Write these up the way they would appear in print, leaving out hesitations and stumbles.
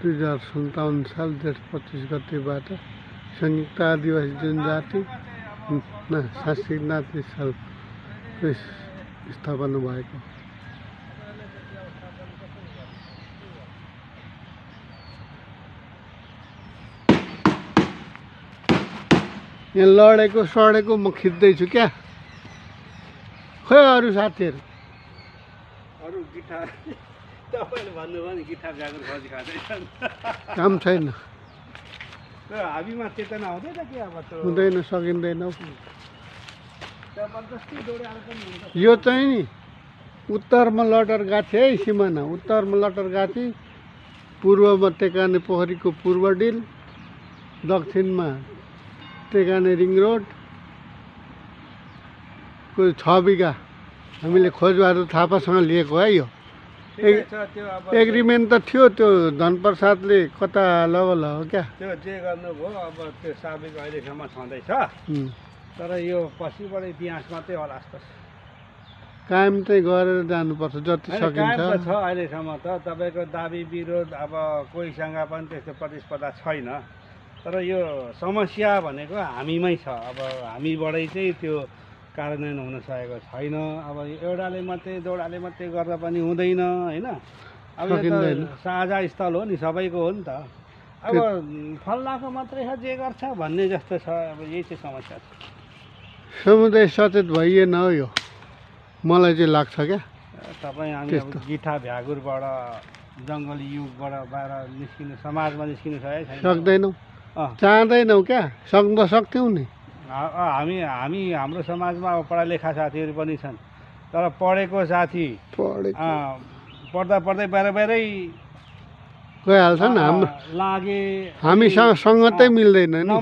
2057 साल जेठ 25 गतेबाट संयुक्त आदिवासी जनजाति सांस्कृतिक नाट्य सालको स्थापना भएको। यहाँ लडेको सडेको म खिच्दैछु क्या। खै अरू साथीहरू अरू गिटार तपाईले भन्नुभयो नि गिटार जागर खोजी खाँदैछन् काम छैन। हामीमा चेतना हुँदैन के अब त हुँदैन, सकिँदैन। जबरजस्ती दौडाएर पनि हुन्छ। यो चाहिँ नि उत्तरमा लटर गाछी है, सिमाना उत्तरमा लटर गाछी, पूर्वमा टेकाने पोखरीको पूर्व डिल, दक्षिणमा टेकाने रिङ रोड को 6 बिघा हामीले खोजबहादुर थापासँग लिएको है। यो एग्रिमेन्ट त थियो, त्यो धनप्रसादले कता लगल हो क्या। त्यो जे गर्नुभयो अब त्यो साबिक अहिलेसम्म छँदैछ, तर यो पछिबाट इतिहास मात्रै होला जस्तो छ। कायम चाहिँ गरेर जानुपर्छ जति सकिन्छ। कायम त छ अहिलेसम्म त। तपाईँको दाबी विरोध अब कोहीसँग पनि त्यस्तो प्रतिस्पर्धा छैन, तर यो समस्या भनेको हामीमै छ। अब हामीबाटै चाहिँ त्यो कार्यान्वयन हुन सकेको छैन। अब एउटाले मात्रै दौडाले मात्रै गर्दा पनि हुँदैन होइन। अब यो त साझा स्थल हो नि, सबैको हो नि त। अब फल्लाको मात्रै छ जे गर्छ भन्ने जस्तो छ। अब यही चाहिँ समस्या छ। समुदाय सचेत भइएन हो यो, मलाई चाहिँ लाग्छ क्या। तपाईँ हामी अब गिठा भ्यागुरबाट जङ्गली युगबाट बाहिर निस्किनु, समाजमा निस्किनु सक्दैनौँ, चाहँदैनौ क्या। सक्न त सक्थ्यौँ नि। हाम्रो समाजमा अब पढा लेखा साथीहरू पनि छन्, तर पढेको साथी पढ्दा पढ्दै बाहिरै गइहाल्छन्। हाम्रो लागे हामीसँग सङ्गतै मिल्दैन नि।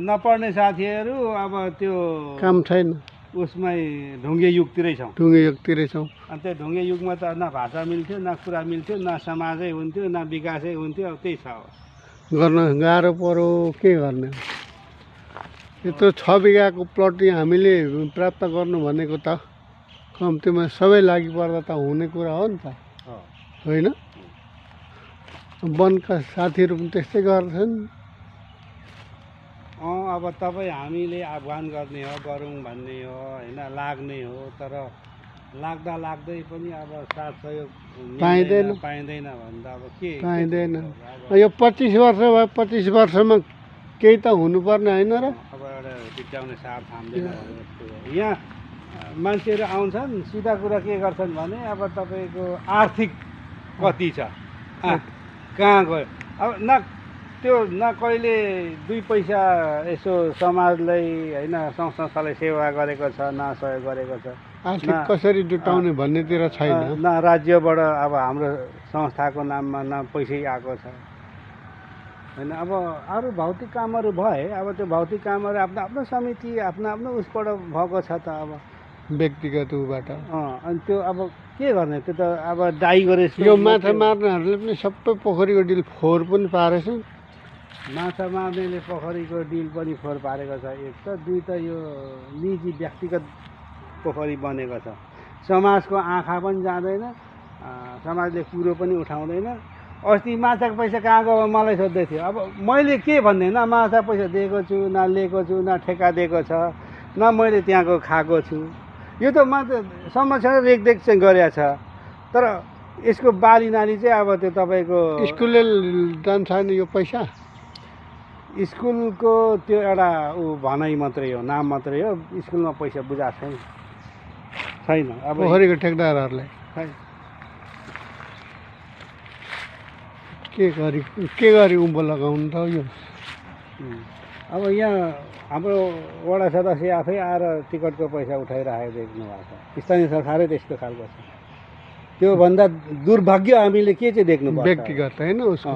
नपढ्ने साथीहरू अब त्यो काम छैन, उसमै ढुङ्गे युगतिरै छौँ। अनि त्यो ढुङ्गे युगमा त न भाषा मिल्थ्यो, न कुरा मिल्थ्यो, न समाजै हुन्थ्यो, न विकासै हुन्थ्यो। अब त्यही छ। गर्न गाह्रो पऱ्यो, के गर्ने। यत्रो 6 बिघाको प्लट हामीले प्राप्त गर्नु भनेको त कम्तीमा सबै लागि पर्दा त हुने कुरा हो नि त, होइन? वनका साथीहरू पनि त्यस्तै गर्छन्। अब तपाईँ हामीले आह्वान गर्ने हो, गरौँ भन्ने हो होइन, लाग्ने हो। तर लाग्दै पनि अब साथ सहयोग पाइँदैन भन्दा अब के पाइँदैन। यो 25 वर्ष भयो, 25 वर्षमा केही त हुनुपर्ने होइन र। अब एउटा बित्याउने सार थाम्दैन। यहाँ मान्छेहरू आउँछन्, सिधा कुरा के गर्छन् भने अब तपाईँको आर्थिक कति छ, कहाँ गयो। अब न कहिले 2 पैसा यसो समाजलाई होइन, संस्थालाई सेवा गरेको छ, न सहयोग गरेको छ। आर्थिक कसरी जुटाउने भन्नेतिर छैन। न राज्यबाट अब हाम्रो संस्थाको नाममा न पैसै आएको छ होइन। अब अरू भौतिक कामहरू भए, अब त्यो भौतिक कामहरू आफ्नो आफ्नो समिति, आफ्नो उसबाट भएको छ त। अब व्यक्तिगत उबाट अनि त्यो अब के गर्ने। त्यो त अब डाइ गरे। यो माछा मार्नेहरूले पनि सबै पोखरीको डिल फोहोर पनि पारेछ। माछा मार्नेले पोखरीको डिल पनि फोहोर पारेको छ। एक त, 2 त यो निजी व्यक्तिगत पोखरी बनेको छ। समाजको आँखा पनि जाँदैन, समाजले कुरो पनि उठाउँदैन। अस्ति माछाको पैसा कहाँ गयो मलाई सोध्दै थियो। अब मैले के भन्ने, न माछा पैसा दिएको छु, न लिएको छु, न ठेक्का दिएको छ, न मैले त्यहाँको खाएको छु। यो त मात्र समस्या रेखदेख चाहिँ गरेको छ। तर यसको बाली नाली चाहिँ अब त्यो तपाईँको स्कुलले जान्छ नि यो पैसा। स्कुलको त्यो एउटा भनाइ मात्रै हो, नाम मात्रै हो। स्कुलमा पैसा बुझाएको छैन। अब पोखरीको ठेकदारहरूलाई के गरी उँभो लगाउनु त यो। अब यहाँ हाम्रो वडा सदस्य आफै आएर टिकटको पैसा उठाइराखेको देख्नु भएको छ। स्थानीय सरकारै त्यस्तो खालको छ। त्योभन्दा दुर्भाग्य हामीले के चाहिँ देख्नु पर्छ? व्यक्तिगत होइन उसको।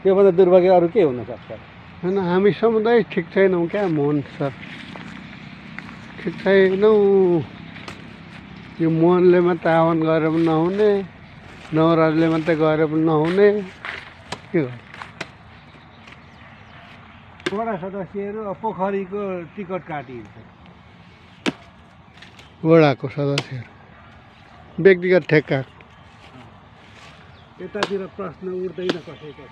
त्योभन्दा दुर्भाग्य अरू के हुनसक्छ? होइन, हामी समुदाय ठिक छैनौँ क्या मोहन सर, ठिक छैनौँ। यो मोहनले मात्रै आह्वान गरेर पनि नहुने, नवराजले मात्रै गएर पनि नहुने, के गर्नु। वडा सदस्यहरू पोखरीको टिकट काटिन्छ। वडाको सदस्यहरू व्यक्तिगत ठेक्का यतातिर प्रश्न उठ्दैन कसैको।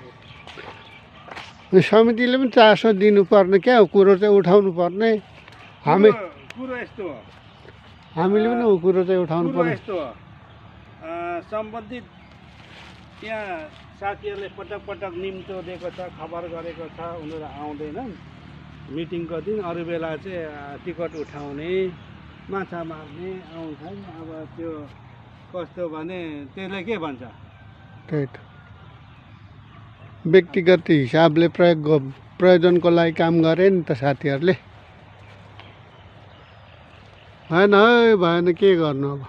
समितिले पनि चासो दिनुपर्ने क्या हो, कुरो चाहिँ उठाउनु पर्ने। कुरो यस्तो हो, हामीले पनि ऊ कुरो चाहिँ उठाउनु कुरो पर्ने। यस्तो हो, सम्बन्धित त्यहाँ साथीहरूले पटक पटक निम्तो दिएको छ, खबर गरेको छ, उनीहरू आउँदैनन् मिटिङको दिन। अरू बेला चाहिँ टिकट उठाउने, माछा मार्ने आउँछन्। अब त्यो कस्तो भने त्यसले के भन्छ, त्यही त व्यक्तिगत हिसाबले प्रयोजनको लागि काम गरे नि त साथीहरूले। भएन है, भएन, के गर्नु अब।